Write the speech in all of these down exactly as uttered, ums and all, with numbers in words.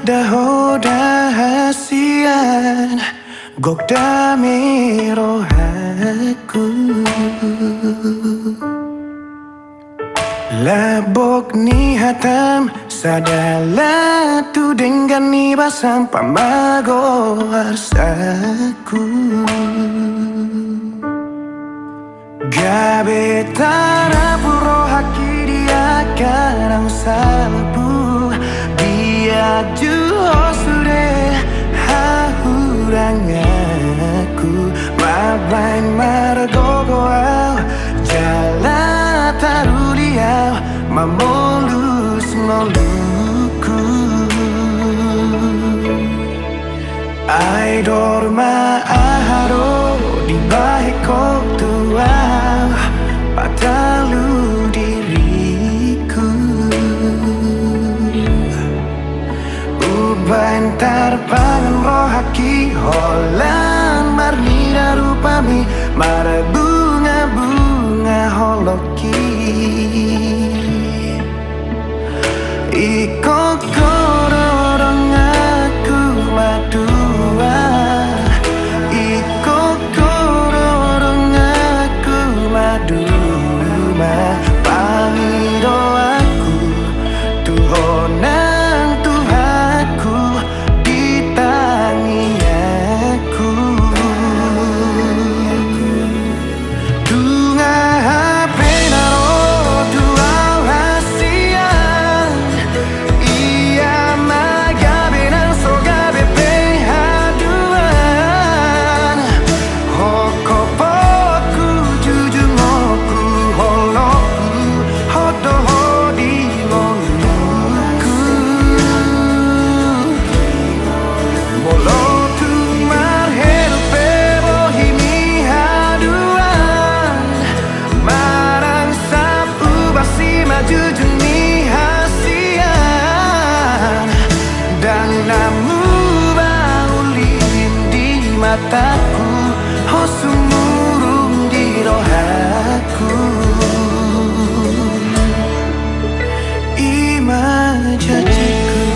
Ho da hasian, gok dame rohangku. Labok ni hatam, sada laho tu denggan ni basam, pamago arsaku. Gabe tarapul rohangki di angka na salpu, dia juo sude hahuranganku, mambahen margogo au jala taruli au mamolus ngolungku. Ai dor ma aha do dibahen ho tu au, patalu diriku. Umbahen tarpangan rohangki holan marnida rupami, marbunga-bunga holong Ingkon ho do donganku maduma, ingkon ho do donganku maduma, pangidoanku tu ho nang Tuhanku di tangiangku. Nunga hape na ro tu au hasian, ia ma gabe nang so gabe pe haduan. Ho hopotku, jujungku, holongku, ho do ho di ngolungku. Molo tung marhelu pe bohi ni haduan, manang sapu basi ma jujung ni hasian, ndang na muba ulin di matangku, ho sumurung di rohangku. I ma janjiku.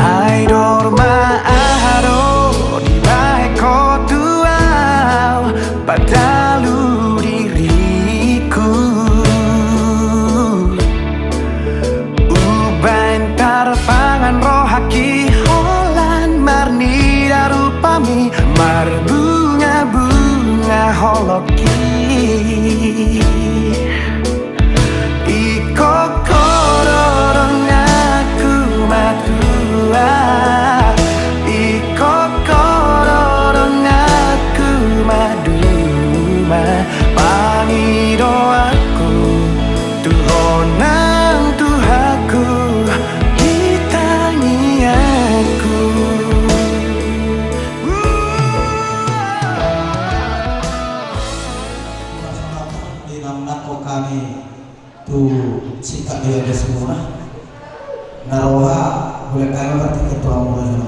Ai dor ma aha do dibahen ho tu au, patalu diriku. Umbahen tarpangan rohangki holan marnida rupami, marbunga-bunga holongki. Ingkon ho do donganku maduma, ingkon ho do donganku maduma, pangidoanku tu ho nang Tuhanku di tangiangku. Di na nangkok hami tu singkat di atas muna. Na roha, boleh kami bertiga tu amuna.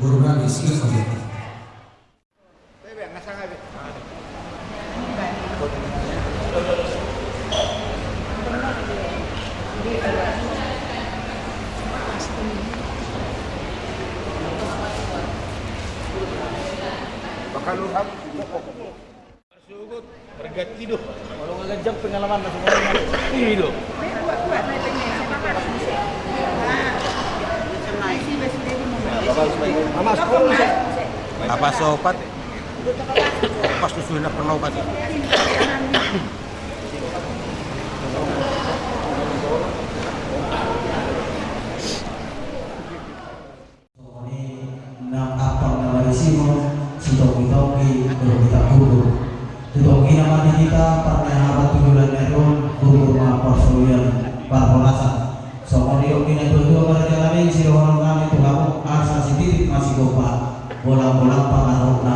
Guru nami, siap saja. Sugut, berganti do. Walau nggak jam pengalaman masih ngomong. Iya do. Apa sopat? Pas tu sudah pernah obat. Songon i nang ampang na marisihon sitonggi-tonggi dohot sitangkukur. Tu tonggi na ma di hita parniaharan tu bulan na i on, ukur ma parsaulian parhorasan. Songon i nidok ni na tua-tua, marjalang ma i sidohonon nami tu hamu, asa sititi ma sigompa, bolang-bolang pangarahutna.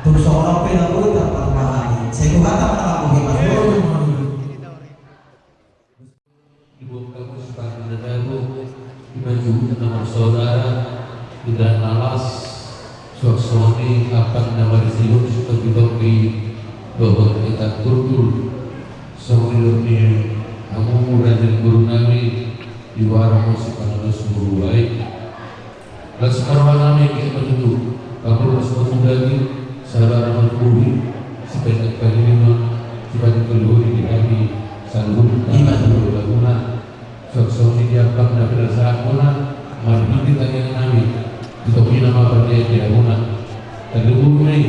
Tung songon on pe na boi tarpatua hami. Sai Tuhanta ma na manggohi. Dibuat hamu sipangan na dabo, di manjujung na marsaudara, di dalan na las, suang songon i ampang na marisihon sitonggi-tonggi Dohot Petak Gurgur, songon i dohot ni hamu raja ni boru nami, di warung musik Panalos Murua i. Las ma roha nami, gek ma tutu, pamurnas ma tutu daging, sabar ma tutu bohi, sipaingot pangidoan, sipaingot pangidoan di hami saluhut. Ima tutu. Laguna. Songon i di ampang na pinasahat muna, marhite tangiang nami, ditogihon ma pande di hamuna. Tarlumobi ma i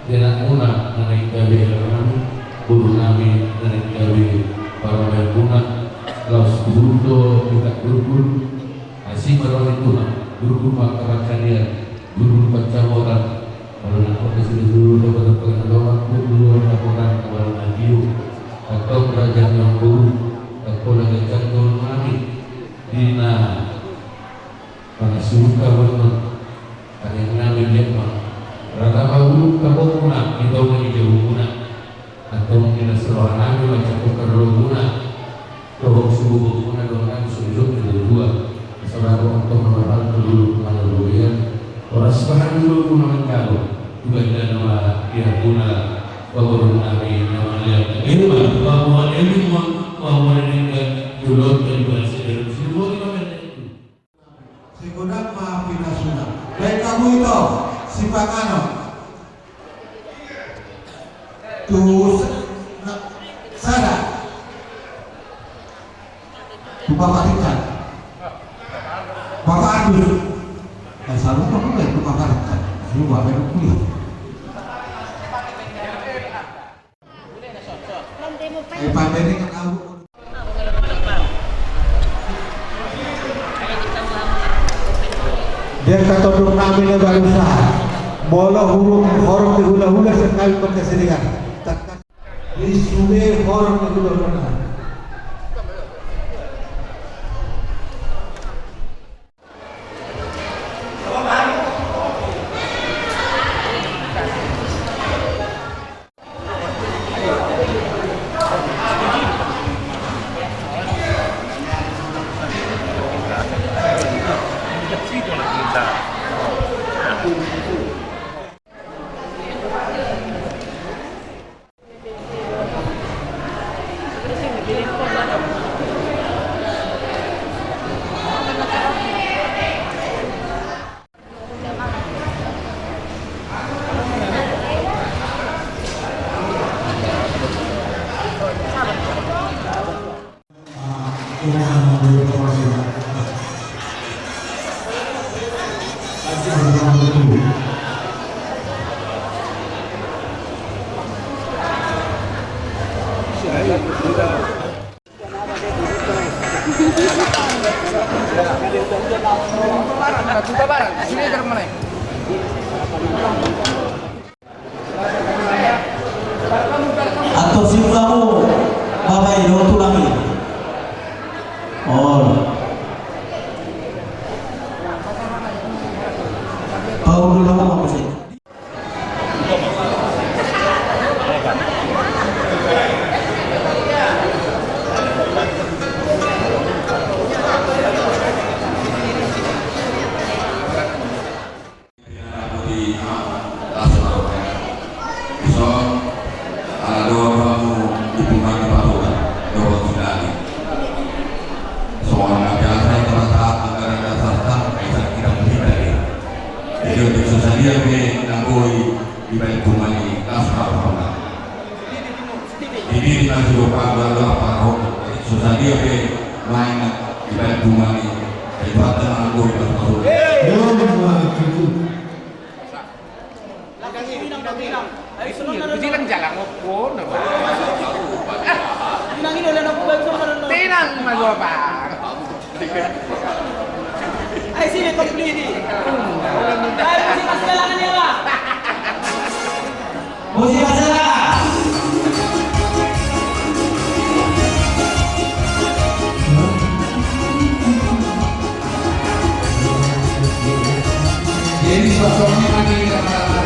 di anakmuna na naeng gabe anak nami, boru nami na naeng gabe parumaenmuna, laos gurgur do Petak Gurgur, asi ma roha ni Tuhan, gurgur ma angka parsandian, gurgur pansamotan, Molo na hot nasida dulu dapotan pangidoan, dulu dapotan pangidoan na hiu. Antong raja ni boru, antong na ganjang dohot nami. Di na pangasuhuta bonon. Tangiang nami liat ma. Rata ma uluk tapomuna, di tonga ni jabumuna. Antong di na soroha nami ma cakup parlobuna. Dohot suhut muna dohot nami sujud di dua. Sabar antong nomor hal dulu mana luyan. Horas pangan dulu muna manjalo. Dua jana ma dia muna. Paborun nami nama liat. Ini mah pabuan ini mah pabuan ini kan dulu kan bahasa dalam sini mau kita main. Segodang ma pinasuna. Baen hamu ito sipanganon. Tu sa-, na-, sada. Tu Bapak Richard. Bapak Agus. Eh, saluhut ma tu Bapak Richard. Ini Bapak Richard. Eh, pandai ni kan aku. Dia kata untuk nami na baru sah. Molo hurung horong di hula-hula sekali pakai sedengan. Di sude horong di hula-hula. Atau si ulamu, Bapak i, dong tulang i. Oh. Paulu lo mau sih. Dison, ala do hamu di punguan ni patoda, dohot sidali. Songon na biasa i, tapasahat anggaran dasar, asa kita menghitung. Jadi, untuk so sadia pe na boi dibaen punguan i, las ma rohana. Jadi, di na sudah panggalan apa, so sadia pe main dibaen punguan i, daripada na boi, las ma rohana. Tenang, jalan ngopon. Tenang, ini udah nunggu baik sama. Tenang, Mas Bapak. Ayo sini, komplit ini. Ayo, sini, Mas, jalan ini, Pak. Musik masalah. Jadi, sosoknya mati di kepala.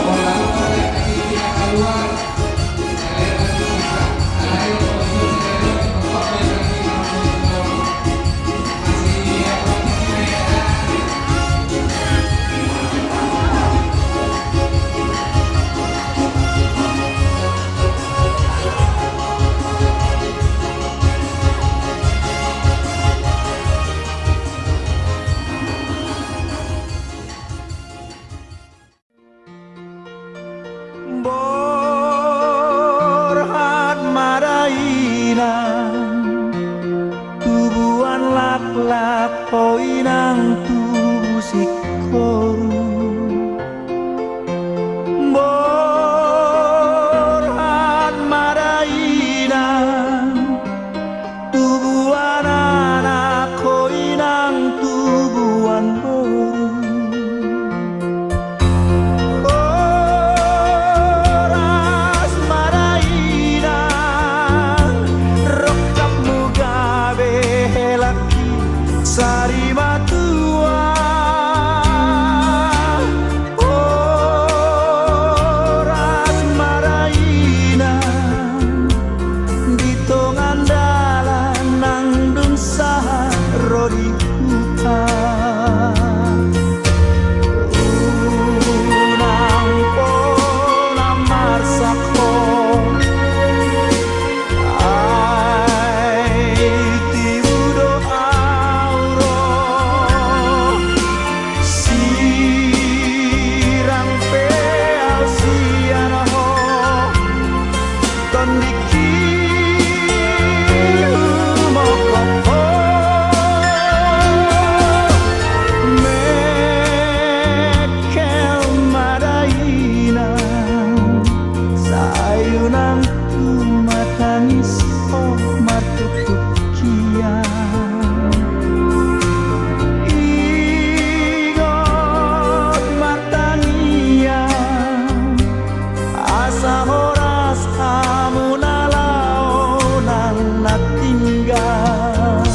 Kalau lalu pada kaki tidak keluar, kalian akan bisa. Ayo, khusus dari Borhat ma da inang, tubuan laklak ho inang tubu singkoru. Borhat ma da inang, tubuan anak ho inang tubuan boru. Horas ma da inang, rongkapmu gabe hela i sari matua. Horas ma da inang, di tonga dalan nang dung sahat ro di huta. Unang pola marsak ho, ai tibu do au ro. Sirang pe au sian ho, tondingki humongkop ho. Mengkel ma da inang, sai unang tumatangis ho martuktuk hian. Ingot martangiang, asa horas hamu na laho nang na tinggal.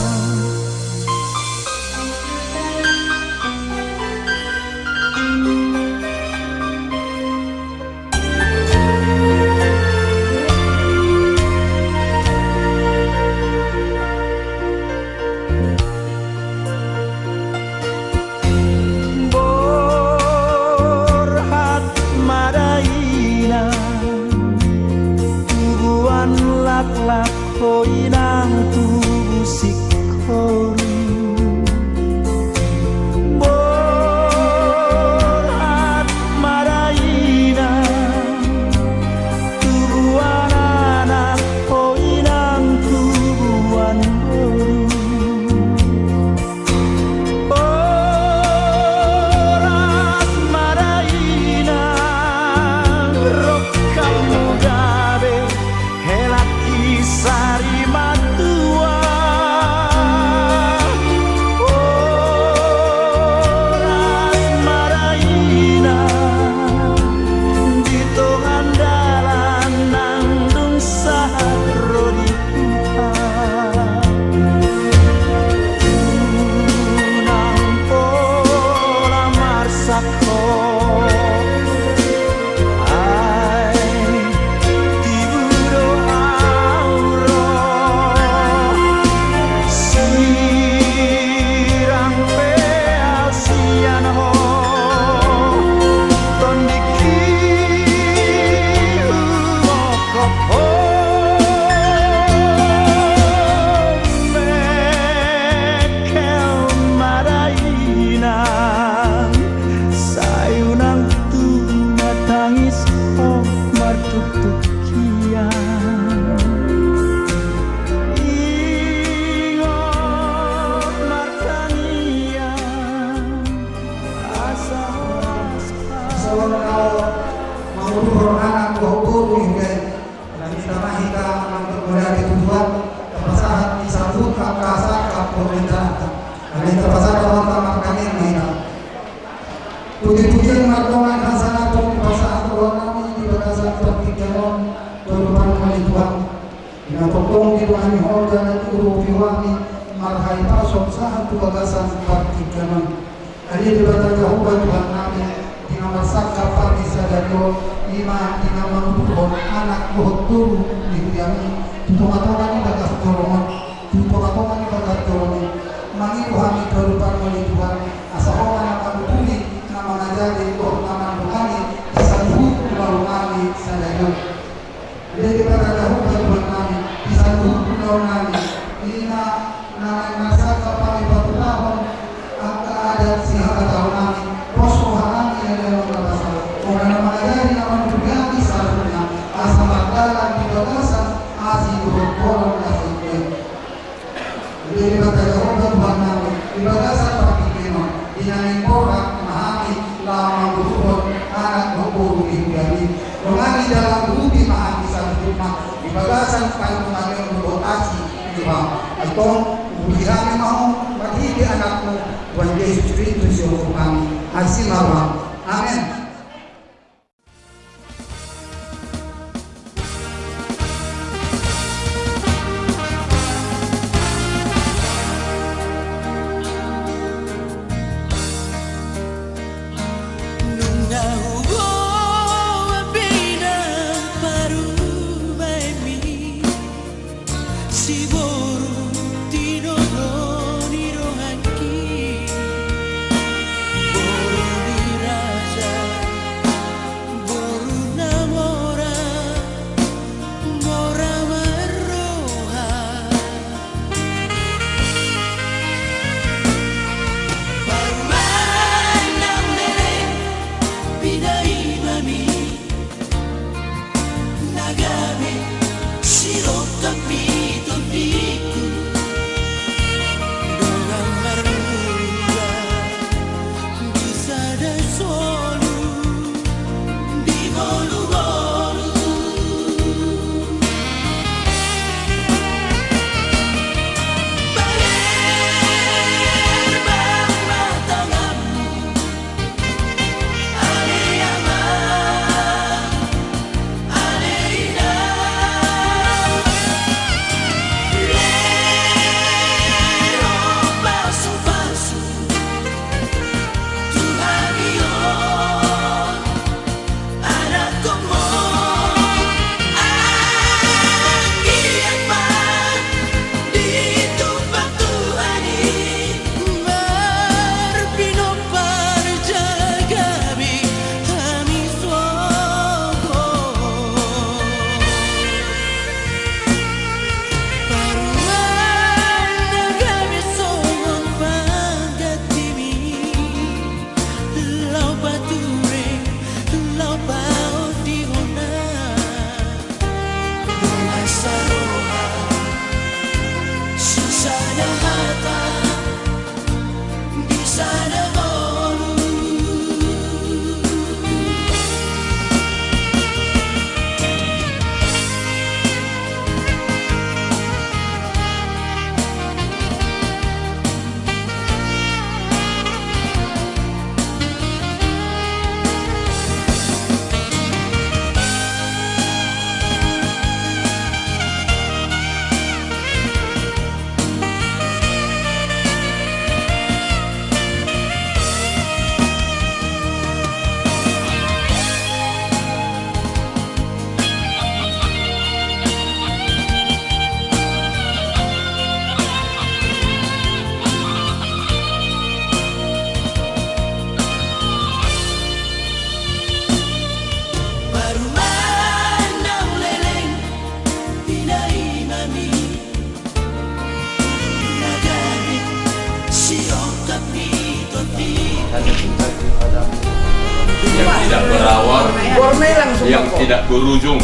Borhat ma da inang, tubuan laklak ho inang tubu singkoru. Borhat ma da inang, tubuan anak ho inang tubuan boru. Horas ma da inang, rongkapmu gabe hela i sari matua. Horas ma da inang, di tonga dalan nang dung sahat ro di huta. Unang pola marsak ho, ai tibu do au ro. Sirang pe au sian ho, tondingki humongkop ho. Mengkel ma da inang, sai unang tumatangis ho martuktuk hian. Ingot martangiang, asa horas. Songon na manguduhon anak dohot boru i, huria i. Naminta ma hita nang mauliate tu Tuhan, tapasahat ni saluhut angka sangkap pemerintahan. Naminta pasahat ma hita martangiang ma hita. Puji-pujian mardongan hasangapon hupasahat rohanami di bagasan partingkian on, tu adopan ni Tuhan. Di na tongtong didongani Ho jala diurupi Ho hami marhahipason sahat tu bagasan partingkian on. Ale Debata Jahowa Tuhannami, di na marsangkap hami sadari on, i ma di na manguduhon anak dohot boru ni huriami tu tonga-tonga ni bagas joro on, tu tonga-tonga ni bagas joro on. Mangido hami tu adopanMu ale Tuhan, asa Ho ma na manguduhi, na mangajari dohot na mandongani di saluhut ulaonnami sadari on. Ale Debata Jahowa Tuhannami, di saluhut ulaonnami, i ma na naeng marsangkap hami patupahon angka adat sihabatahononnami, pos rohanami ale Amang Debata, Ho ma na mangajari na manguduhi hami sa Mangguruhon anak dohot boru ni huriaM i, dongan i dalan urupi ma hami saluhutna di bagasan pangidoan ni asi ni rohaM. Antong urupi hami ma Ho marhite AnakMu, Tuhan Jesus Kristus, sihol hami. Asi ma rohaM. Amen. Nunga huboan be inang parumaenmi, siboru tinodo ni rohangki, boru ni raja, boru na mora, mora marroha. Parumaen naung leleng, pinaimami, na gabe sirongkap ni tondingku, dongan marmula di sada solu, di ngolungolu. Bahen ma tanganmu, ale ama, ale ina. Lehon pasupasu tu hami on, anakkonmu. Anggiat ma ditumpak Tuhan i, marpinompar jagaMi hami sogot. Parumaen na gabe songon panggantiMi, laho pature, laho paondihon na. Dongan saroha, sisada hata, di sada ngolu. Parumaen naung leleng, pinaimami, na gabe sirongkap ni tondi. Yang tidak berawal, yang tidak berujung.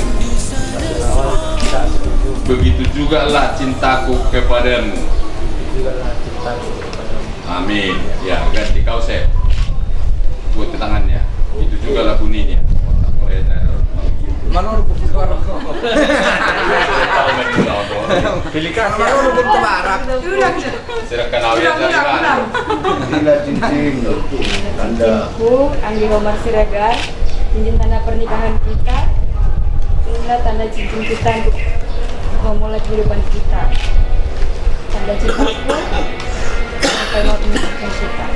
Begitu jugalah cintaku kepadamu. Amin. Ya, ganti kau, Sep. Buat ke tangannya. Itu jugalah bunyinya. Manurut. Pilih kan. Manurut ke barat. Serahkan awet. Ulang, ulang, ulang. Inilah cincin tanda. Cincinku, Anggi Homar Siregar, cincin tanda pernikahan kita. Inilah tanda cincin kita untuk memulai kehidupan kita. Tanda cintaku, sampai mau menyatukan kita.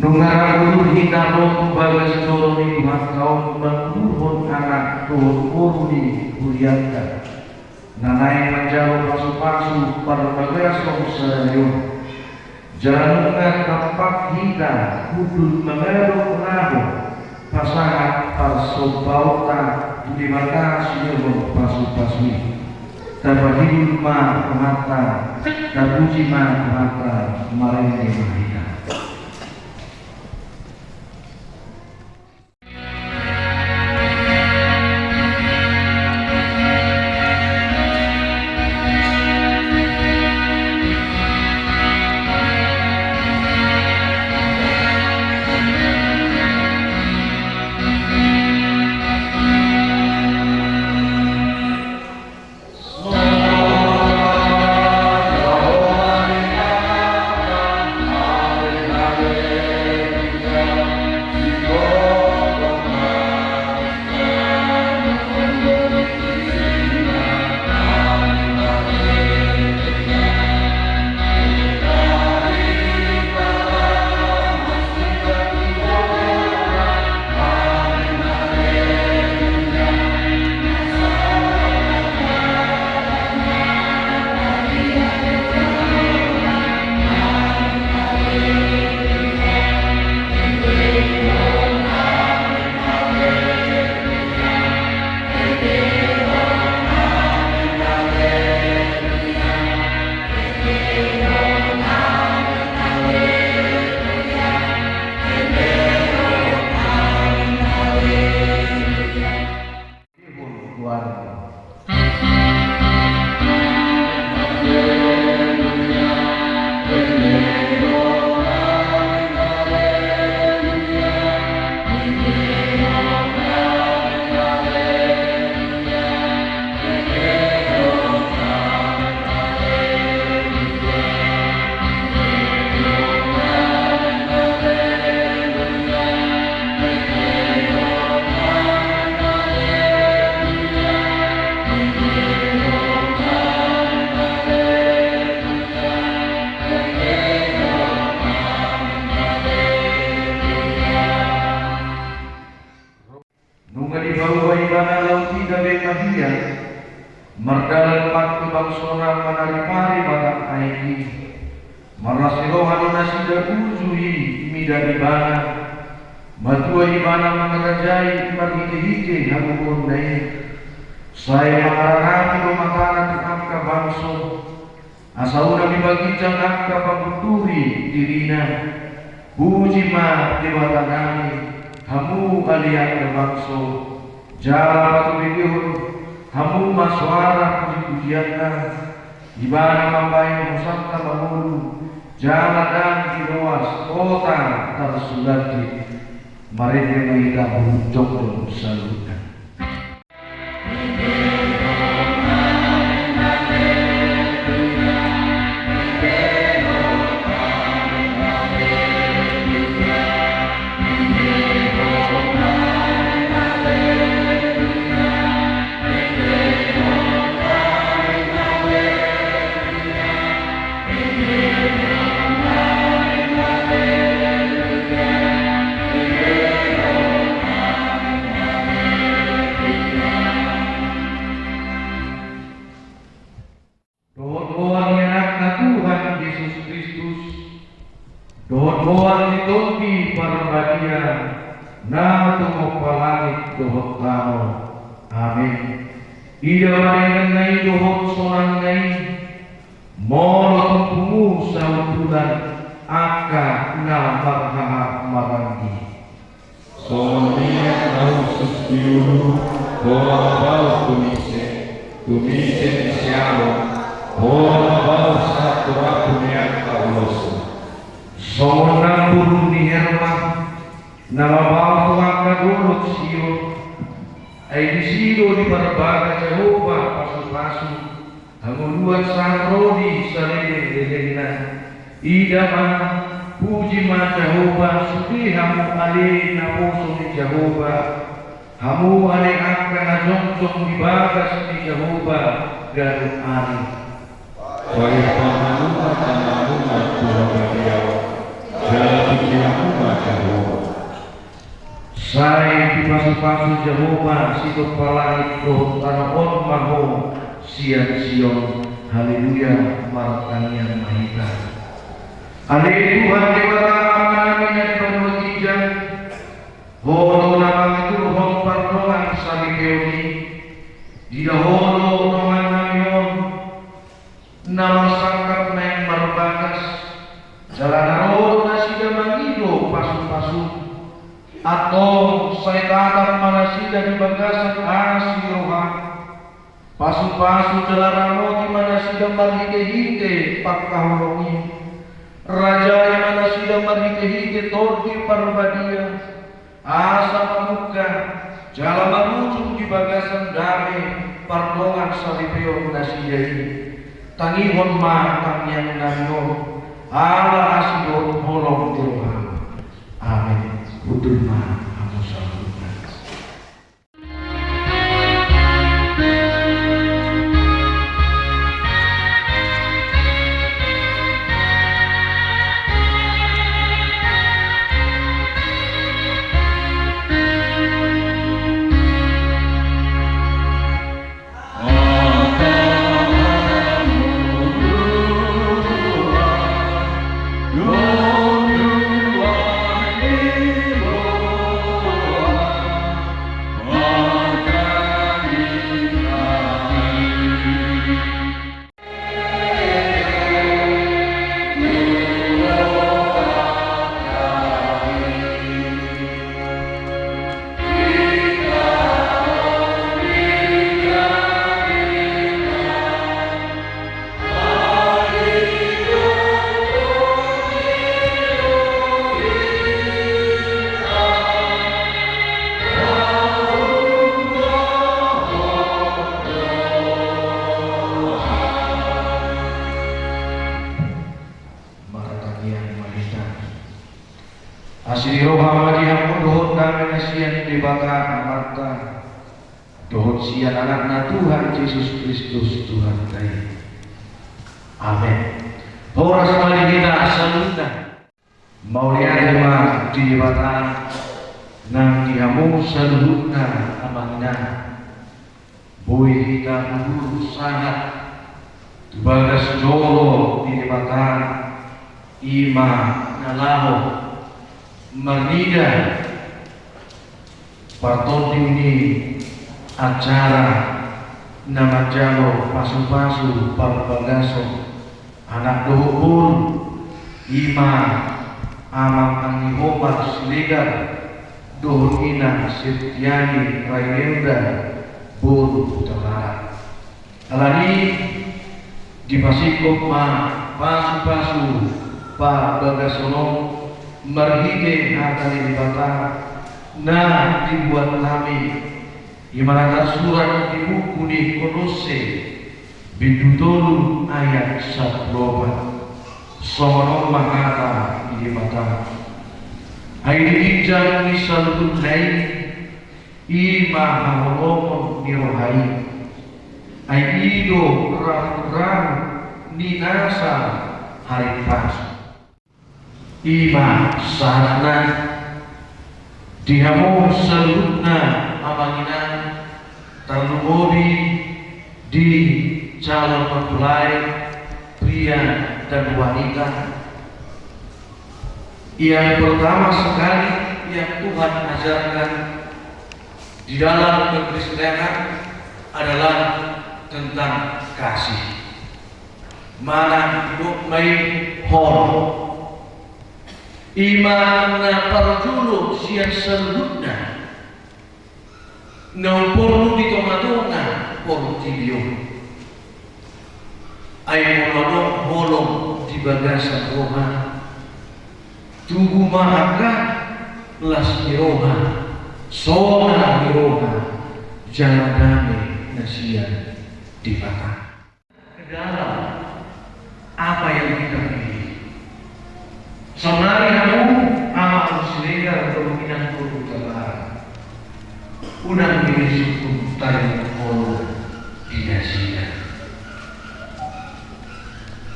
Nunga ra bulung hita on tu bagas joro ni Tuhanta on, mangguruhon anak dohot boru ni hurianta. Na naeng manjalo pasupasu parbagason sadari on. Jala nunga dompak hita hundul mangalap laho pasahat parsombaonta tu Debata sidohot pasupasu i. Tapahibul ma Tuhanta, tapuji ma Tuhanta, marende ma hita. Nunga dipaboa ibana laut i gabe mahia, mardalan ma tu bangsona manaripari batang aek i. Marlas ni roha do nasida uju i mida ibana. Matua ibana mangarajai marhitehite hagogoonna i. Sai mangararapi do matana tu angka bangso. Asa unang dipaginjang angka panggunturi dirina. Puji ma Debatanami, hamu ale angka bangso, jala patubegehon hamu ma soara pujipujianna. Ibana mambahen hosanta mangolu, jala ndang diloas kota tarsulandit. Marende ma hita huhut jongjong saluhutna. Dohot goar ni Anakna Tuhan Jesus Kristus, dohot goar ni Tondi Parbadia, na tumompa langit dohot tano. Amen. Ida ma dengganna i dohot sonangna i, molo tung pungu sahundulan angka na marhahamaranggi. Songon i ma na hushus di ulu, holan baoa tu misa, tu misa ni sialo, holan baoa sahat tu rambu ni angka ulos. Songon nambur ni Herma, na mabaoa tu angka dolok sio, ai disi do diparbaga Jahowa pasupasu, hangoluan sahat ro di saleleng-lelengna. Ida ma, puji ma Jahowa, sude hamu ale naposo ni Jahowa, hamu ale angka na jongjong di bagas ni Jahowa ganup ari. Paimpangan ma tanganmuna tu hagaleaon, jala puji hamu ma Jahowa. Sai dipasupasu Jahowa sitompa langit dohot tano on ma ho, Sian Sion. Haleluya. Martangiang ma hita. Ale Tuhan Debata Amanami na di banua ginjang, Ho do na mangaturhon pardongan saripeon i. Diida Ho do dongannami on na marsangkap naeng marbagas, jala na ro do nasida mangido pasupasu. Antong sai tatap ma nasida di bagasan asi ni roham. Pasupasu jala ramoti ma nasida marhitehite pangkaholongi. Rajai ma nasida marhitehite Tondi Parbadia. Asa mamungka jala marujung di bagasan dame pardongan saripeon nasida i. Tangihon ma tangiangnami on, ala asi dohot holong ni roham. Amen. Hundul ma hamu saluhutna. Martangiang ma hita. Asi ni roha ma di hamu dohot dame na sian Debata Amanta dohot sian Anakna Tuhan Jesus Kristus Tuhanta i. Amen. Horas ma di hita saluhutna. Mauliate ma di Debata nang di hamu saluhutna amang inang. Boi hita hundul sahat tu bagas joro ni Debata, i ma na laho marnida partonding ni acara na manjalo pasupasu parbagason anak dohot boru, i ma Amang Anggi Homar Siregar dohot Inang Septiani Rainelda boru Hutabarat. Alani i dipasingkop ma pasupasu parbagason on marhite hata ni Debata na dibuat hami, i ma na tarsurat di buku ni Kolosse bindu tolu ayat sampulu opat. Songon on ma hata ni Debata. Ai di ginjang ni saluhutna i, i ma haholomon ni roha i. Ai i do ramburambu ni nasa haripasu. I ma sahatna di hamu saluhutna amang inang, tarlumobi di calon mempelai pria dan wanita. Yang pertama sekali yang Tuhan ajarkan di dalam kekristenan adalah tentang kasih. Manang didok ma i hol. I ma na parjolo sian saluhutna na umporlu di tongatonga portibi on. Ai molo adong holong di bagasan roha, tubu ma angka las ni roha, sonang ni roha, jala dame na sian Debata. Ke dalam apa yang kita pilih. Saonari hamu amang Siregar dohot inang boru Hutabarat, unang be disungkun taringot holong di nasida.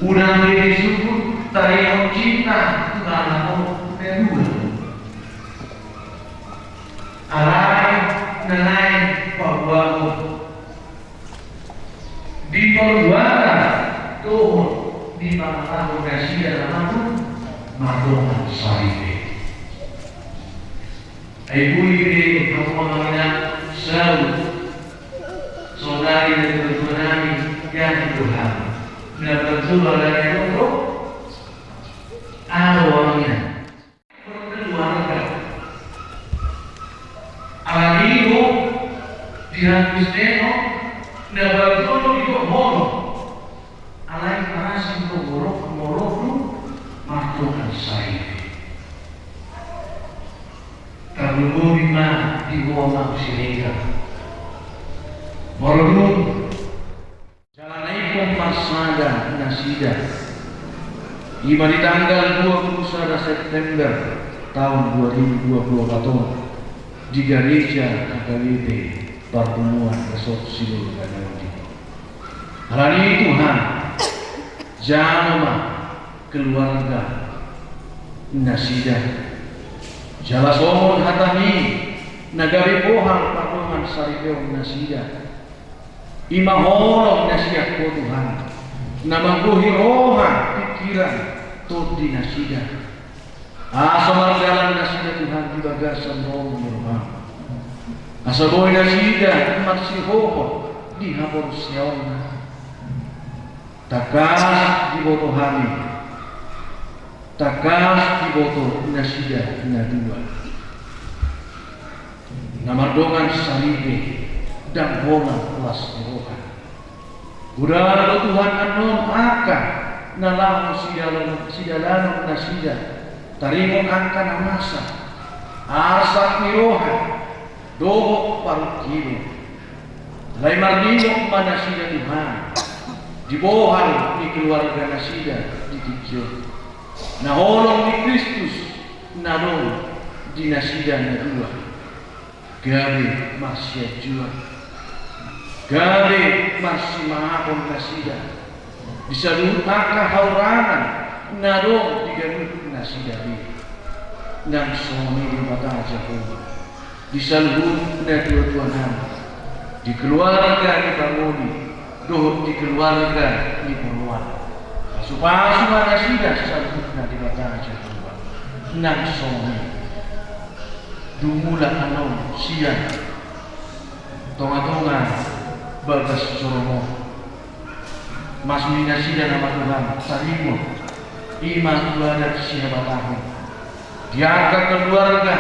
Unang be disungkun taringot cinta tu halak on na dua. Alai na naeng paboahon mardongan saripe. Ai boi be hamu amang inang, saut saonari na tuatua nami, gabe do hamu na parjolo alani adong do. Alo amang inang. Keluarga. Alani i do di hata Kristen on, na parjolo didok holong. Alai parasing do holong, holong do mardongan saripe. Tarlumobi ma di ho amang Siregar. Molo dung jala naeng marsada nasida, i ma di tanggal dua puluh sada September taon dua ribu dua puluh empat on, di gareja H K B P Parpunguan Resort Sibolga na uli. Alani i Tuhan, jalo ma keluarga nasida. Jala songon hatami na gabe bohal pardongan saripeon nasida. I ma holong na sian ho Tuhan, na manggohi roha, pikiran, tondi nasida. Asa mardalan nasida Tuhan di bagasan ro ni roham. Asa boi nasida marsihohot di haporseaonna. Tangkas diboto hami, tangkas diboto nasida na dua. Na mardongan saripe, ndang holan las ni roha. Godang do Tuhan annon angka na laho sidalanon, sidalanon nasida, taringot angka na masa, arsak ni roha, dohot parungkilon. Alai marnidok ma nasida Tuhan di bohal ni keluarga nasida di tingki on. Na holong ni Kristus na adong di nasida na dua. Gabe marsianjuan, gabe marsimahapon nasida di saluhut angka hahurangan na adong di ganup nasida be. Nang songon i Debata Jahowa, di saluhut na tuatua nami, di keluarga ni pangoli dohot di keluarga ni poloan. Pasupasu ma nasida saluhutna Debata Jahowa. Nang songon i dung mulak annon sian tongatonga bagas joro on, masumi nasida nama Tuhan taringot i ma tu adat sihabatahon. Di angka keluarga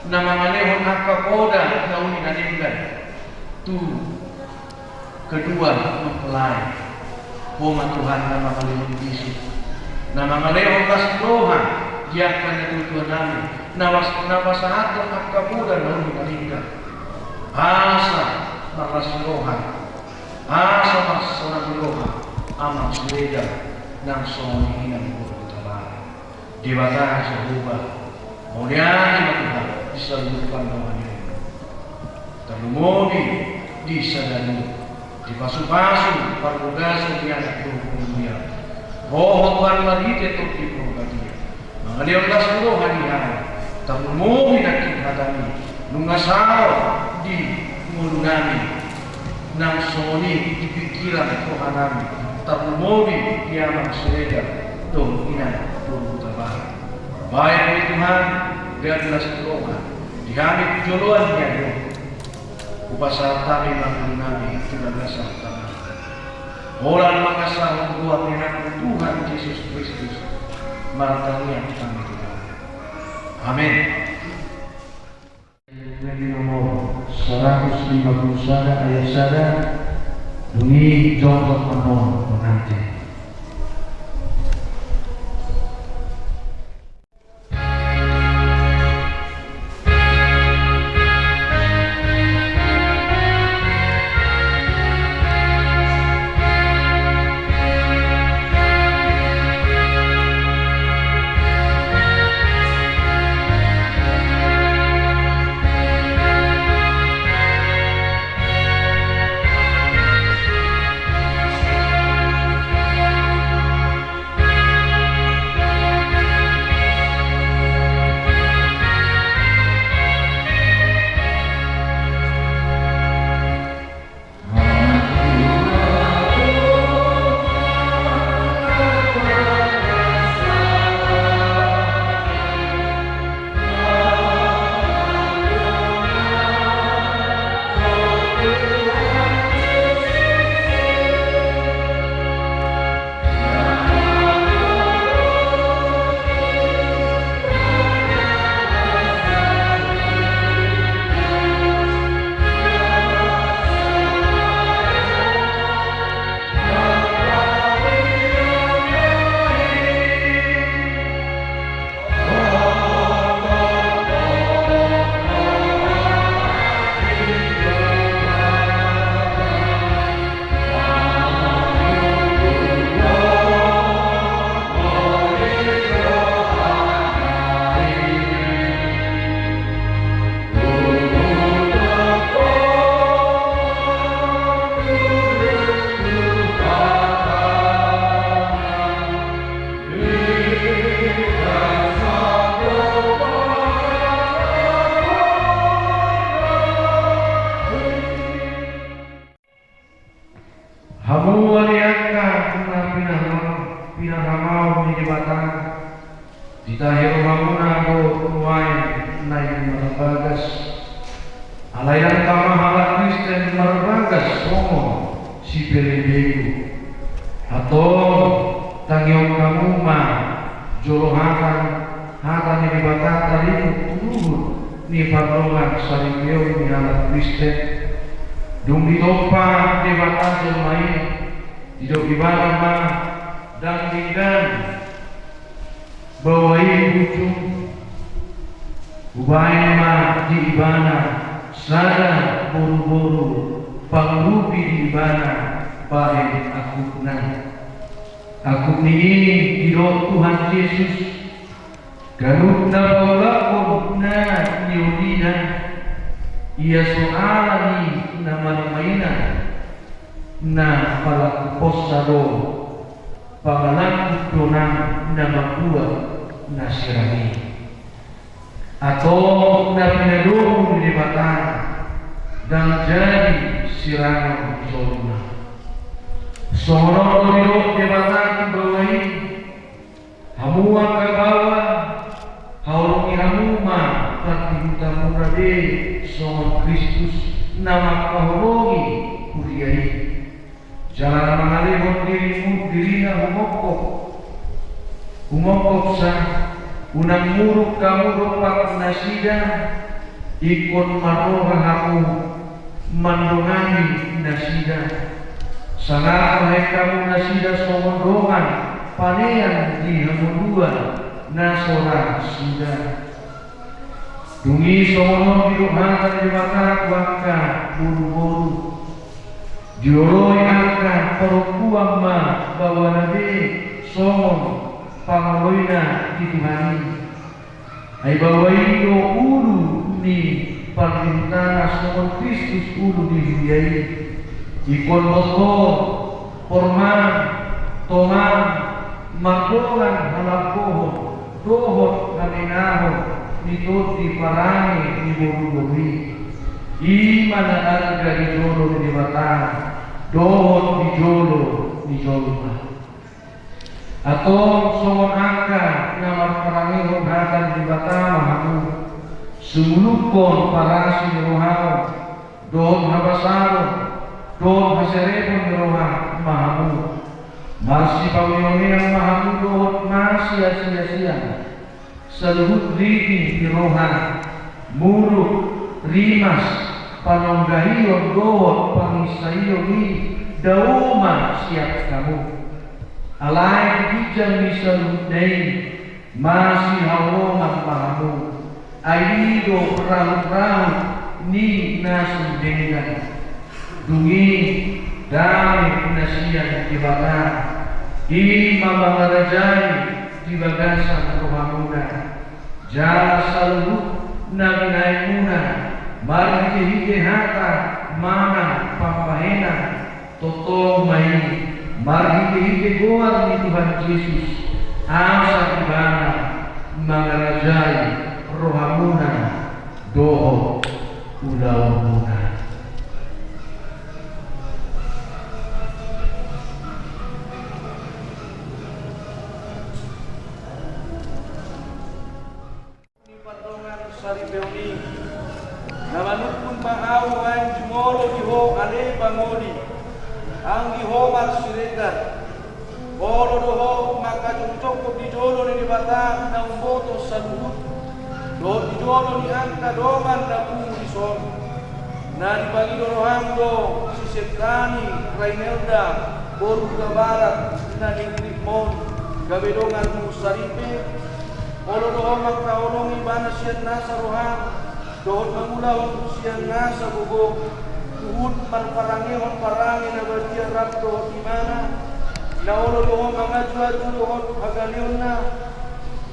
na mangalehon angka poda na uli na denggan tu kedua mempelai. Ho ma Tuhan na mangalehon bisuk, na mangalehon las ni roha di angka na tuatua nami, na pas, na pasahathon angka poda na uli na denggan. Asa marlas ni roha, asa marsoran ni roha amang Siregar nang songon i inang boru Hutabarat. Debata Jahowa, mauliate ma Tuhan di saluhut pandohan i. Tarlumobi di sadari on, di pasupasu parbagason ni Anak dohot Portibi, ro ho Tuhan marhite Tondi Porbadia mangalehon las ni roha di hami. Tarlumobi nangkin hatami nunga saut di ngolunami, nang songon i di pikiran rohanami, tarlumobi di amang Siregar dohot inang boru Hutabarat. Bahen ma i Tuhan gabe las ni roha di hami tu joloan ni ari on. Hupasahat hami ma ngolunami tu bagasan tangan. Holan mangkasahon goar ni Anakmu Tuhan Jesus Kristus, martangiang hami tu Ho. Amen. Nomor saratus lima puluh sada ayat sada, dung i jongjong annon pengantin. Au ni Debata, ditahi rohamuna do nuaeng naeng marbagas. Alai ndang tama halak Kristen marbagas songon sipelebegu. Antong tangihon hamu ma jolo hata, hata ni Debata taringot tu luhut ni pardongansaripeon ni halak Kristen. Dung ditompa Debata jolma i, didok Ibana ma, ndang denggan baoa i ujung. Hubaen ma di ibana sada boruboru, pangurupi di ibana bahen angkupna. Angkup ni i didok Tuhan Jesus, ganup na paulakhon na niolina, ia so ala ni na maimaina, na palangkuponsa do, pangalangkup do nang na mambuat na sirang i. Antong na pinadomu ni Debata ndang jadi sirangon jolma. Songon on do didok Debata tu baoa i, hamu angka baoa, haholongi hamu ma pardihutamuna be songon Kristus na mangkaholongi huria i. Jala na mangalehon dirimu, dirina humongkop, humongkopsa, unang muruk hamu dompak nasida, ingkon marroha hamu mandongani nasida. Sangap ma hamu nasida songon dongan panean di hangoluan na so ra suda. Dung i songon on didok hata ni Debata tu angka boruboru. Dioloi angka parompuan ma baoana be songon pangoloina di Tuhan i. Ai baoa i do ulu ni pardihutana songon Kristus ulu ni huria i. Ingkon botor, porman, toman, mardongan halambohon dohot hamenahon ni tondi parange ni boruboru i. I ma na arga di jolo ni Debata dohot di jolo ni jolma. Antong songon angka na marparangehon hata ni Debata ma hamu, sungulukkon parasi ni roham, dohot habasaon, dohot haserepon ni roha ma hamu. Marsipameamean ma hamu dohot masiasiasian. Saluhut ridi ni roha, muruk, rimas, panonggahion dohot panginsaion i dao ma sian hamu. Alai di ginjang ni saluhutna i masihaholongan ma hamu. Ai i do rahutrahut ni na so denggan. Dung i dame na sian Debata, i ma mangarajai di bagasan rohamuna. Jala saluhut na binahenmuna marhitehite hata manang pambahenan, tongtong ma i marhitehite goar ni Tuhan Jesus, asa Ibana mangarajai rohamuna dohot ulaonmuna. Ni pardongansaripeon i, na manungkun ma ahu naeng jumolo di ho ale pangoli, anggi ho marsiregar. Olo do ho mangkajongjongkon di jolo ni Debata na umboto saluhut, dohot di jolo ni angka dongan na pungu dison. Na dipangido roham do si Septani Rainelda boru Hutabarat na ningkirihon gabe donganmu saripe. Olo do ho mangkaholongi ibana sian nasa roham dohot mangulahon sian nasa gogo, huhut marparangehon parange na badia rap dohot ibana. Na olo do ho mangajuaju dohot hagaleonna,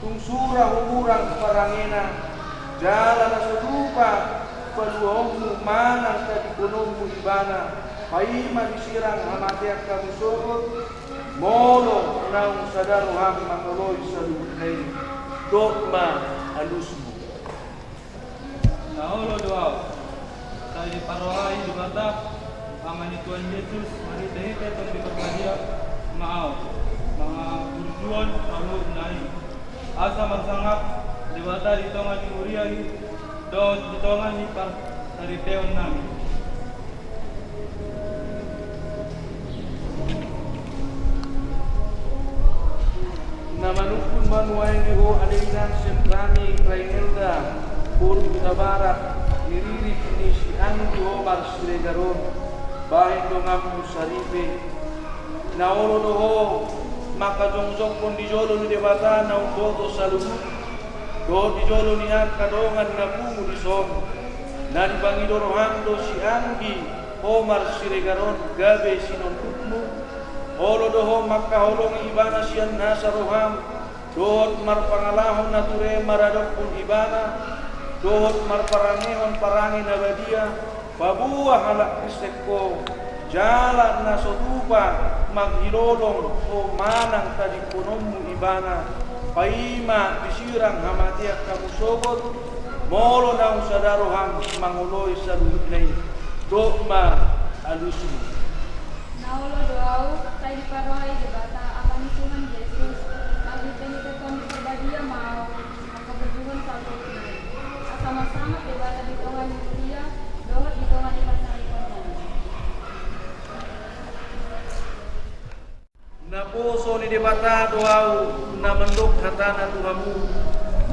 tung sura humurang parangena. Jala na so tupa paluaonmu manang tadingkononmu ibana, paima disirang hamatean hamu sogot, molo naung sada roham mangoloi saluhutna i. Dok ma alusmu. Na olo do ahu, sai diparrohai Debata, Ama ni Tuhan Jesus, marhitehite Tondi Parbadia ma ahu. Mangurjuon saluhutna i, asa marsangap Debata di tonga ni huria i dohot di tonga ni parsaripeon nami. Na manungkun ma nuaeng di ho ale inang Semprani Rainelda boru Hutabarat, di ririt ni si Anggi Omar Siregar on, bahen donganmu saripe. Na olo do ho mangkajongjongkon di jolo ni Debata na umboto saluhut, dohot di jolo ni angka dongan na pungu dison. Na dipangido roham do si Anggi Omar Siregar on gabe sinondukmu. Olo do ho mangkaholongi ibana sian nasa roham, dohot marpangalaho na ture maradophon ibana, dohot marparangehon parange na badia, paboa halak Kristen ho, jala na so tupa manghilolong ho manang tadingkononmu ibana, paima disirang hamatean hamu sogot. Molo naung sada roham mangoloi saluhutna i, dok ma alusmu. Na olo do ahu, sai diparrohai Debata Ama ni Tuhan Jesus, marhitehite Tondi Porbadia ma ahu mangkaburjuhon saluhutna i, asa marsangap Debata di tonga ni huria dohot di tonga ni parsaripeon nami. Naposo ni Debata do ahu na mandok hatana tu hamu,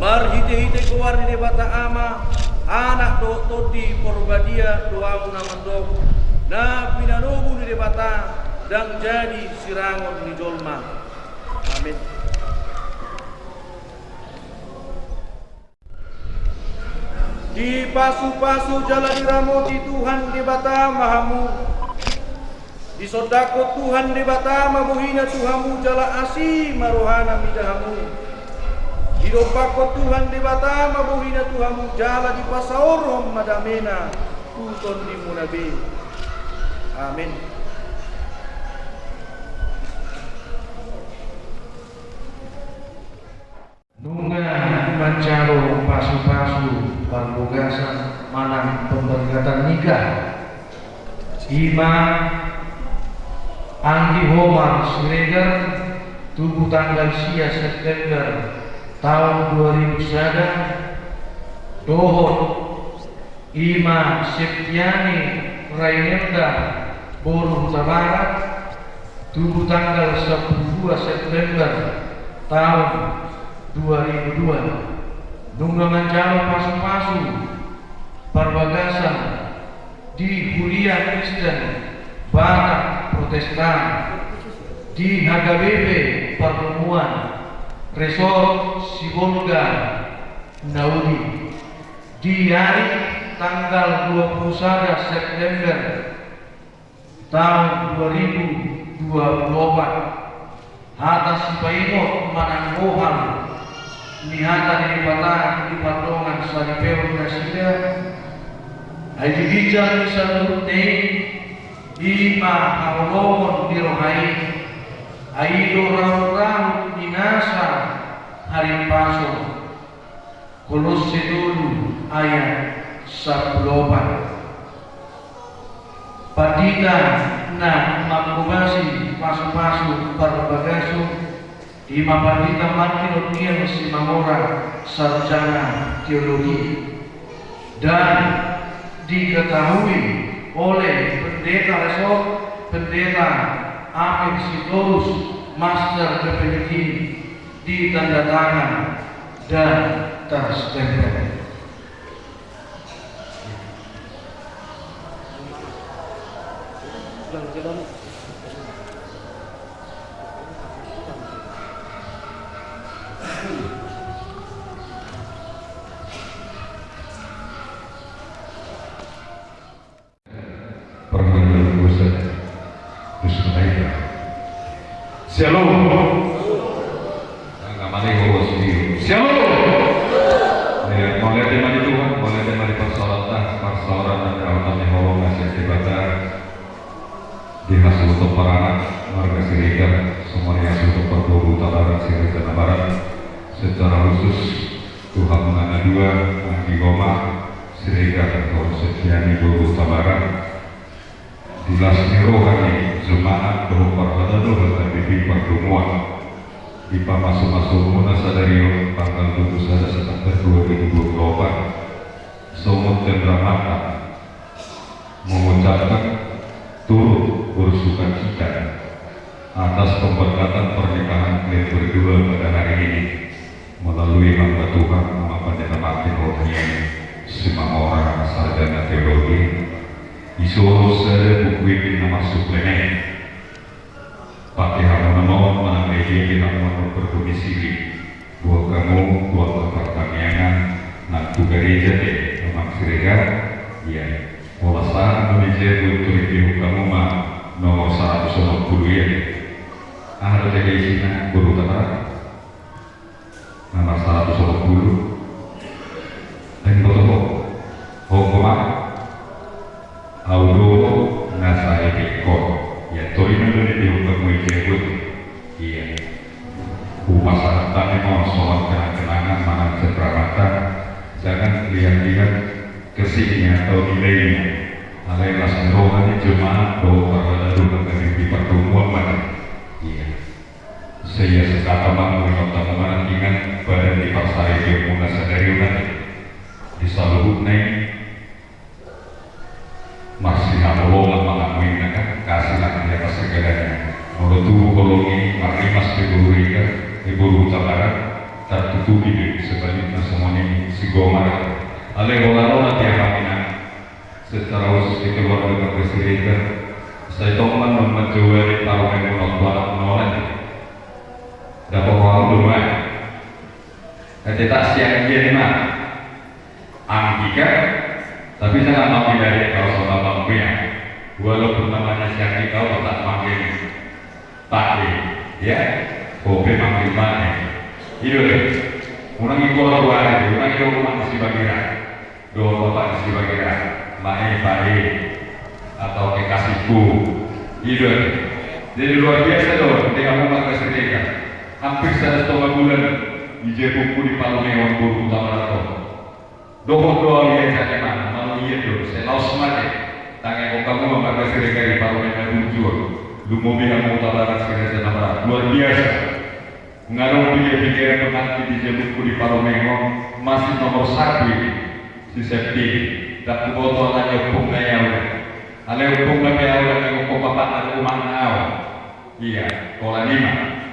marhitehite goar ni Debata Ama, Anak dohot Tondi Porbadia do ahu na mandok, na pinanomu ni Debata ndang jadi sirangon ni jolma. Amin. Dipasupasu jala diramoti Tuhan Debata ma hamu. Disondangkon Tuhan Debata ma bohina tu hamu jala asi ma rohana mida hamu. Didompakkon Tuhan Debata ma bohina tu hamu jala dipasaorhon ma damena tu tondimuna be. Amin. Nunga manjalo pasupasu parbagasan manang pemberkatan nikah, i ma Anggi Omar Siregar, tubu tanggal sia September taon dua ribu sada, dohot i ma Septiani Rainelda boru Hutabarat, tubu tanggal sampulu dua September taon dua ribu dua. Nunga manjalo pasupasu parbagasan di Huria Kristen Batak Protestan di H K B P Pardomuan Resort Sibolga Naudi. Di ari tanggal dua pulu sada September taon dua ribu dua pulu opat, hata sipaingot manang bohal ni hata ni Debata di pardongan saripeon nasida, ai di ginjang ni saluhutna i, i ma haholomon ni roha i, ai do rahut-rahut ni nasa harimpason. Kolosse tolu ayat sampulu opat. Pandita na manghobasi pasupasu parbagason, i ma Pandita Martin Otian Simamora, sarjana teologi, dan diketahui oleh Pendeta Resort, Pendeta Amir Sitorus, Master Theology, ditandatangan dan terstempel. Permainan bosan. Terus menaik. Shalom. Nggak mana yang bawa sendiri. Shalom. Ya, mauliate ma di Tuhan, mauliate ma di parsaoranta, parsaoran na daotan ni holong na sian Debata. Di hasuhuton paranak marga Siregar, songon i hasuhuton parboru Hutabarat Siregar na barat. Secara khusus, tu hamuna na dua, Anggi Omar Siregar dohot Septiani boru Hutabarat. Di las ni roha ni jemaat dohot parhalado HKBP Pardomuan, dipamasumasuonmuna sadari on tanggal dua puluh sada September dua ribu dua puluh delapan, songon cenderamata mengucapkan turut bersukacita atas pemberkatan pernikahan kalian berdua pada hari ini melalui hamba Tuhan Amang Pandita Martin Hutahian Simanjorang, sarjana teologi. Isorus sada buku i di nomor suplemen. Pakai hamu nama manang media di hamu berdomisili. Buat kamu, buat apartamiangan, nang tu gereja te, Amang Siregar, iya. Pola sahat Indonesia, buat turip di kamu ma nomor seratus enam puluh ya. Aha do tega isina, boru Hutabarat? Nomor seratus enam puluh. Eng boto ho. Ho koma. Au do na sai pekko. Ya, tori na do di ho kamu i jago. Iya. Hupasahat hami ma songon kenang-kenangan manang cenderamata, jangan lihat-lihat kesiknya atau nilainya. Alai las ni roha ni jemaat dohot parhalado HKBP Pardomuan ma. Iya. Sai ia sakata ma, molo tamu manang ingan badan di parsareanmuna sadari on, di saluhutna i marsihaholongan ma hamu inna kan, kasih lah di atas segalanya. Molo tubu holong i marrimas di boru Regar, di boru Hutabarat, tartutupi do i, sebalikna songon i sigomar. Alai holan on ate amang inang, secara khusus di keluarga Marga Siregar, sai tong ma na manjouhani parumaenmuna on tu anakmuna on ate. Dapot roham do ma. Ate, tak sianggian ma. Anggi kan, tapi jangan mampinari kau sama bang ya. Walaupun namanya sianggi kau tetap manggil Pak ya. Kopi manggil Pak ya. Ido deh. Unang ikut dua hari, unang ikut rumah di Sibagira. Dohot bapak di Sibagira, Mae, Pae, atau kekasihku. Ido. Jadi luar biasa do, ketika mau Marga Siregar. Hampir sada setengah bulan di jebukku di Palungeon boru Hutabarat. Dohot do au ia jadi mana, malu ia do, selaos mate. Tangan kau kamu Marga Siregar di Palungeon na burjuang. Lumobi hamu Hutabarat Siregar na barat. Luar biasa. Nga adong piga-piga pengantin di jebukku di Palungeon, masih nomor satu ini, si Septi. Ndang huboto alani ompungna i au. Alai ompungna pe au, alani ompung bapakna dohot umana au. Iya, holan i ma.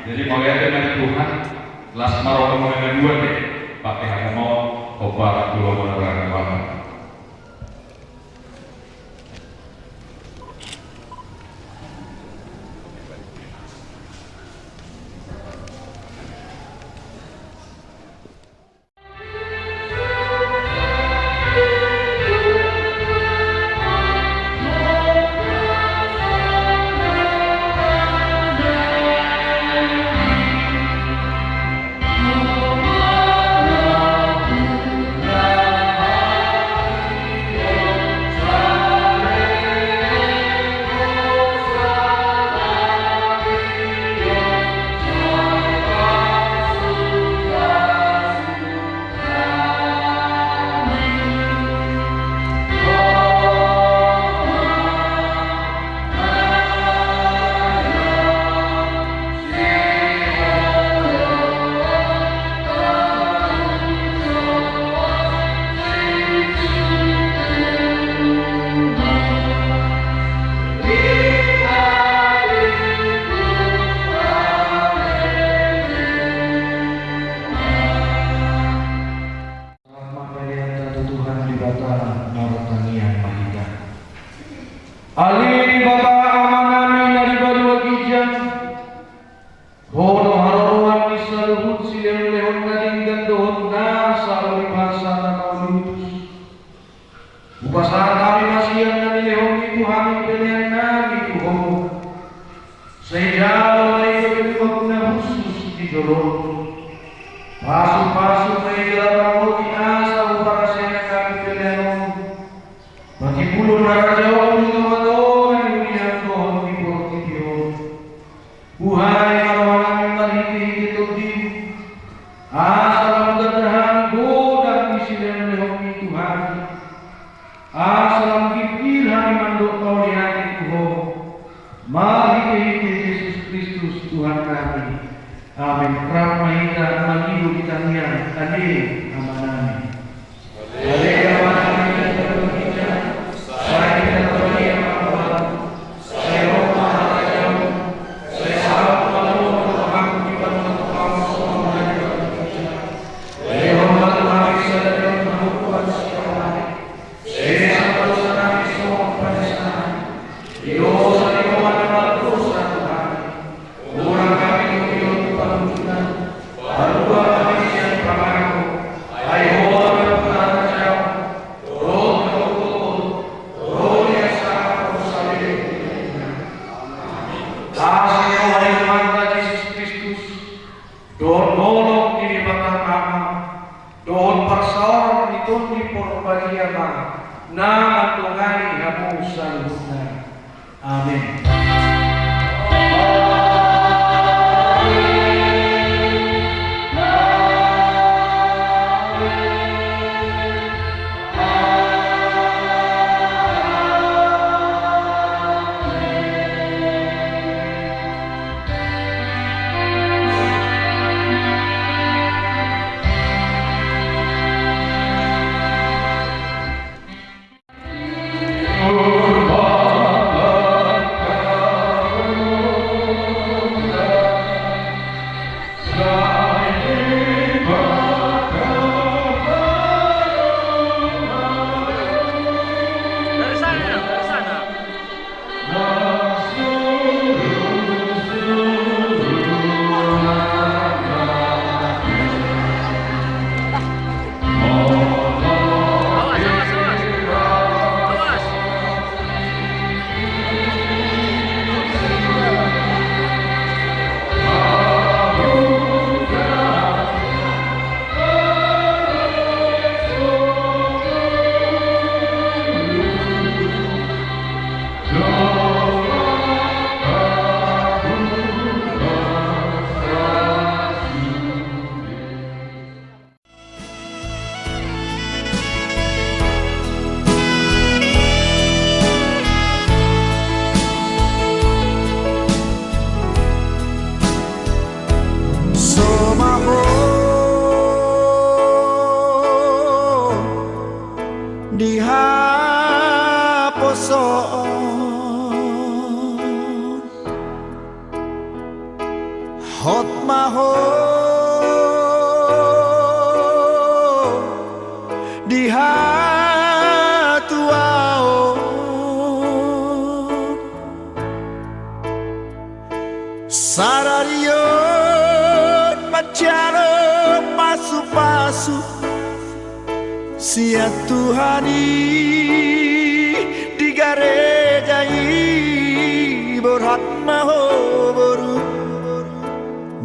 Jadi mauliate ma di Tuhan, las ma rohamuna na dua te, pakai hamu ma on, opa, tulang, mona, raga, raga. Rahmat pelean tu Tuhan Debata, martangiang ma hita. Ale Debata Amanami na di banua ginjang, Ho do haroroan ni saluhut silehonlehon na denggan dohot nasa uli parsa na mauliutus. Hupasahat hami ma sian na nilehonMi tu hami peleannami tu Ho. Sai jalo ma i gabe buat na hushus di jolom. Pasupasu ma i jala ramoti asa huparaseang hami pelean on. Patipulon harajaonMu di tongatonga ni huria dohot di portibi on. Buhai ma rohanami marhitehite TondiM, asa lam ganda hami godang ni silehonlehonMi tu hami. Asa lam girgir hami mandok mauliate tu Ho, Tuhan kami. Amin. Rap ma hita mangido di tangiang Ale Amanami. Ale Amanami na di banua ginjang, sai pinarbadia ma goarMu, sai ro ma harajaonMu, sai saut ma lomo ni rohaM di banua tonga on songon na di banua ginjang. Lehon ma tu hami sadari on hangoluan siapari. Sesa ma dosanami songon panesanami di dosa ni dongan na mardosa tu hami. Unang hami dohon tu pangunjunan, palua hami sian pangago, ai Ho do nampuna harajaon, dohot hagogoon, dohot hasangapon saleleng ni lelengna. Asi ni roha ni Tuhanta Jesus Kristus, dohot holong ni Debata Ama, dohot parsaoran ni Tondi Porbadia ma na mandongani hamu saluhutna. Amin. Somaho di haposoon. Hot ma ho di hatuaon. Sadari on manjalo pasupasu sian Tuhan i di gareja i. Borhat ma ho boru,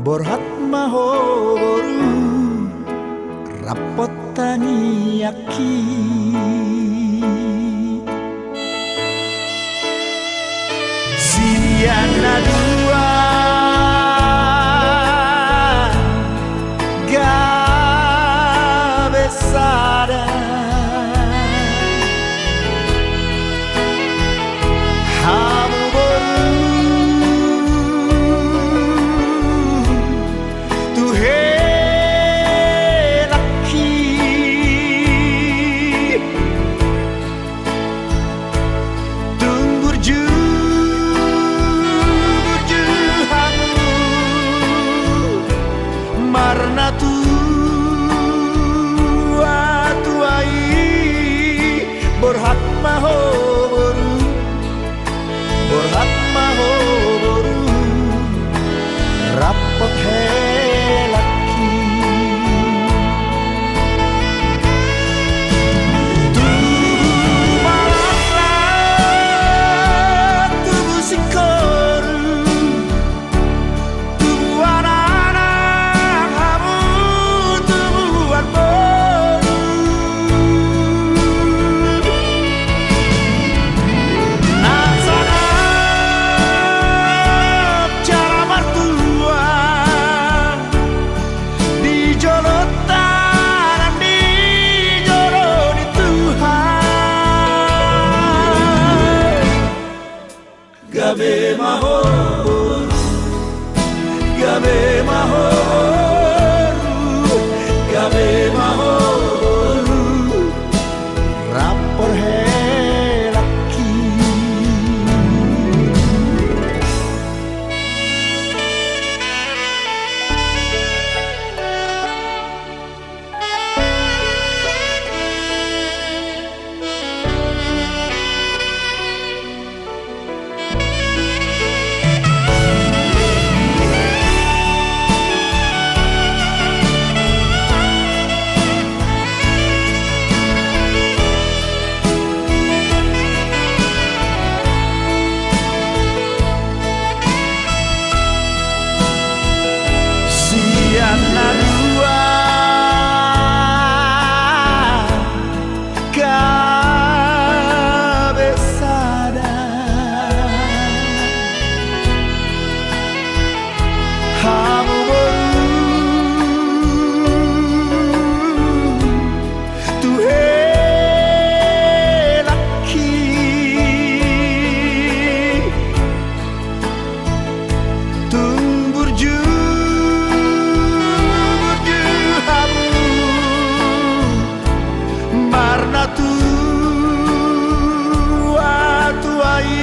borhat ma ho boru, rap hot tangiangki. Sian na dua gabe sada. Hamu boru tu helangki. Tung burju, burju hamu marnatua-tua i. Borhat ma ho boru, borhat ma ho boru, rap hot helangki. Tubu ma laklak, tubu singkoru, tubuan anak hamu, tubuan boru. Na sangap jala martua di joloanta nang di jolo ni Tuhan. Gabe ma ho boru, Gabe ma ho boru, gabe ma ho boru, rap porhelangki. Sian na dua gabe sada. Hamu boru, tu helangki, tung burju, burju hamu. Marnatua-tua i,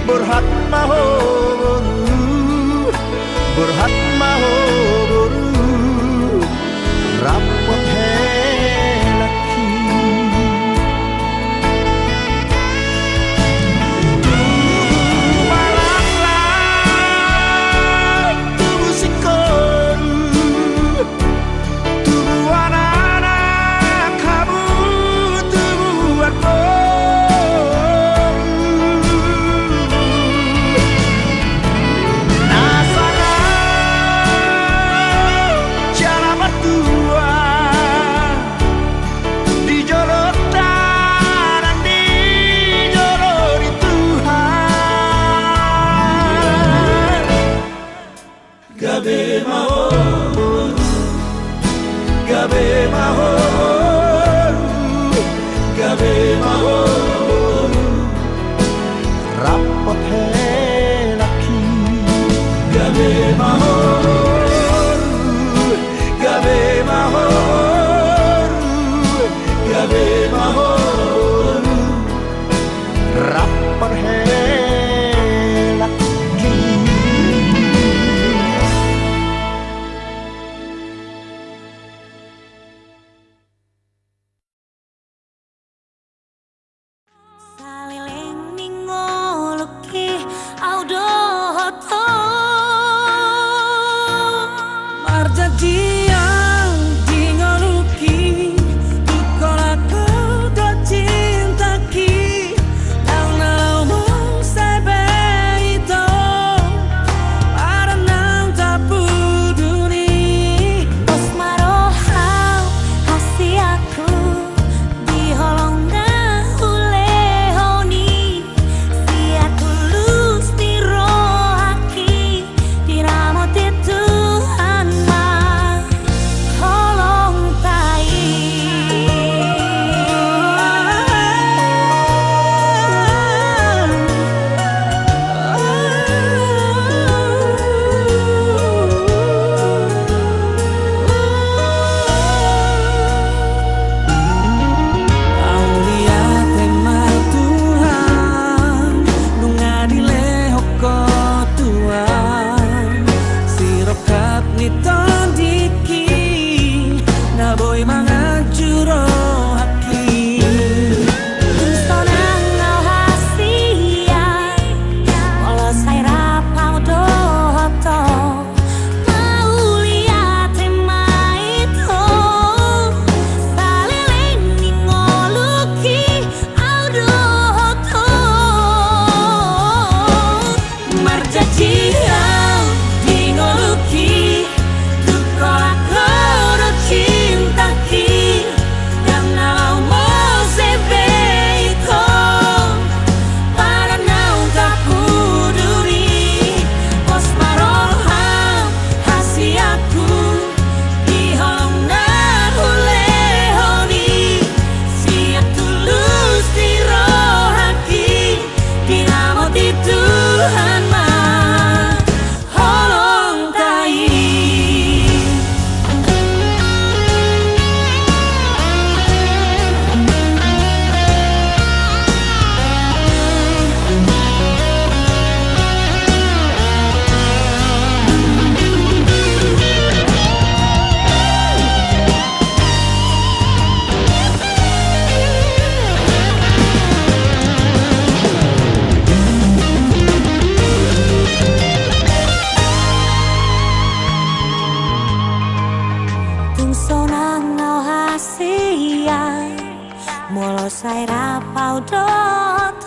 borhat ma ho boru, borhat ma ho boru, rap porhelangki. Tubu ma laklak, tubu singkoru, tubu anak-anak hamu, tubu anak boru. Na sangap jala martua di jolo tangan, di jolo ni Tuhan. Gabe ma ho boru, gabe ma ho boru, gabe ma ho boru, rap porhelangki. Gabe ma ho boru, gabe ma ho boru, gabe ma ho boru, rap porhelangki. Saleleng ni ngolungki au dohot ho. Marjanjian di ngolungki, tung holan ho do cintaki. Ndang na laho muse be ito, adat nang tapuduni. Pos ma roham hasianku, di holong na hulehon i, sian tulus ni rohangki, diramoti Tuhan ma. Sonang au hasian, molo sai rap au dohot